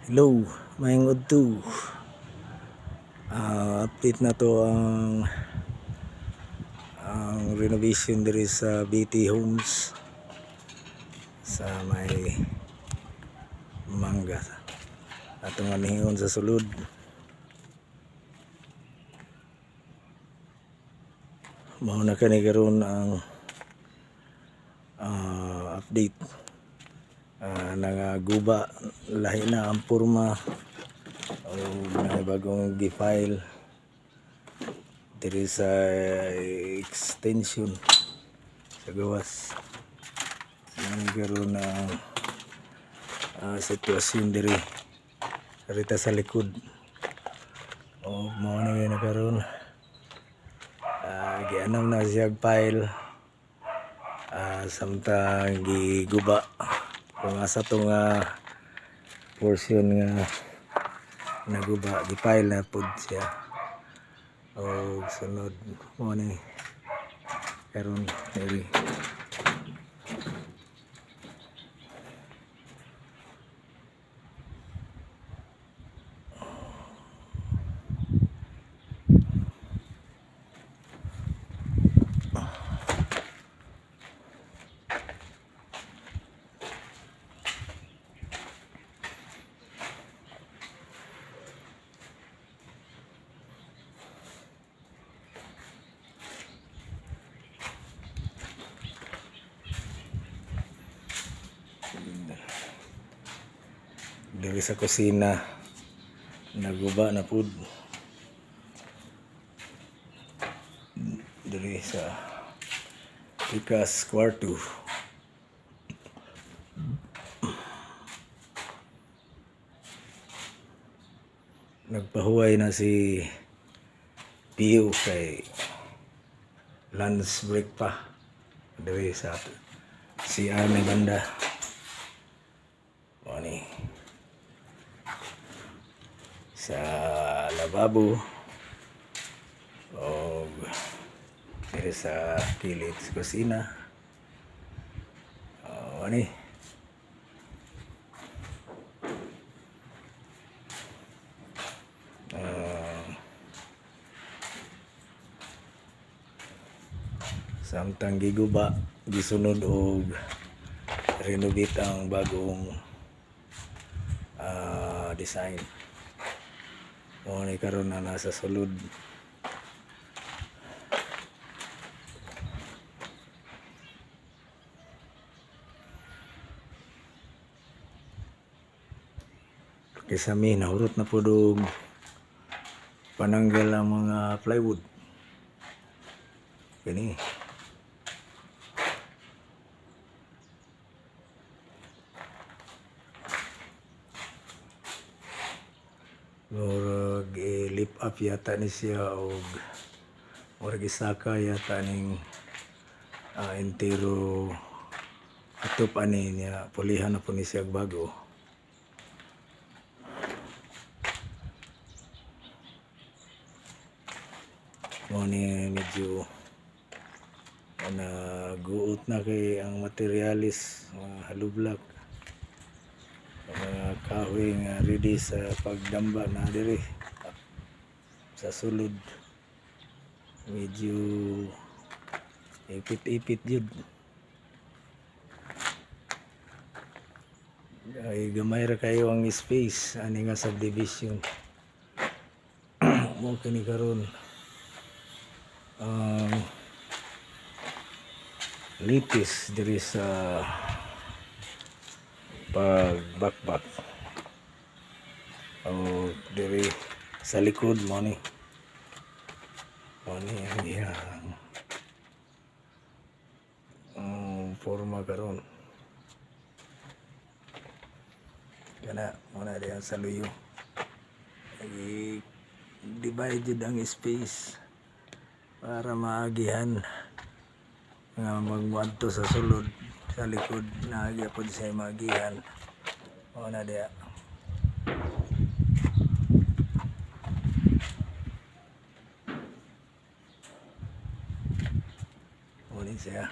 Hello, maayong udto. Update na to ang renovation diri sa BT Homes sa may Mangga. Atong anhingon sa sulod. Mao na kani karon ang update. Nangaguba, lahi na ang porma o na bagong gi-file diri sa extension sa gawas. Mao karon ang sitwasyon diri rita sa likod. O mao na gyud na karon. Gianam na siya file samtang giguba kung asa to nga portion nga naguba, gi-file na pod siya og sunod mo ni karon diri. Diri sa kusina, naguba na pud diri sa pikas kwarto. Nagpahuway na si Pio kay lunch break pa diri sa CR ni banda. Mao ni sa lababo og diri sa kilid sa kusina. Oh, ani samtang giguba, gisunod og renovate ang bagong design. Mao ni karon na nasa sulod. Kisame nahurot na pud og pananggal ang mga plywood. Kani. Murag i-lift up yata ni siya og murag isaka yata ning entero atop ani niya, pulihan na po ni siya og bago. Mao ni medyo naguot na kay ang materyales, mga hollow block, mga kahoy nga ready sa pagdamba na diri sa sulod. Medyo ipit-ipit jud. Ay gamay ra kayo ang space ani nga subdivision. Mao kini karon ang latest diri sa pagbakbak o diri sa likod. Mo ni ang iyang forma karon. Kana mo na diyan sa luyo, i divide jud ang space para maagihan nga magmuadto sa sulod. Sa likod naagi pod siya maagihan. Mao na diya. Mao ni siya.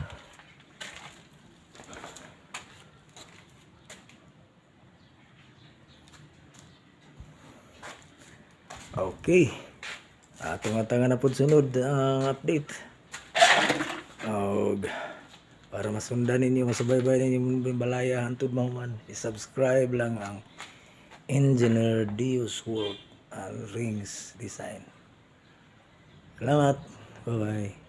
Okay. Atong atangan na pud sunod ang update. Og para masundan ninyo, masubaybay ninyo yung balaya hantod mahuman, i-subscribe lang ang Engineer Dios Work and Rings Design. Salamat. Bye-bye.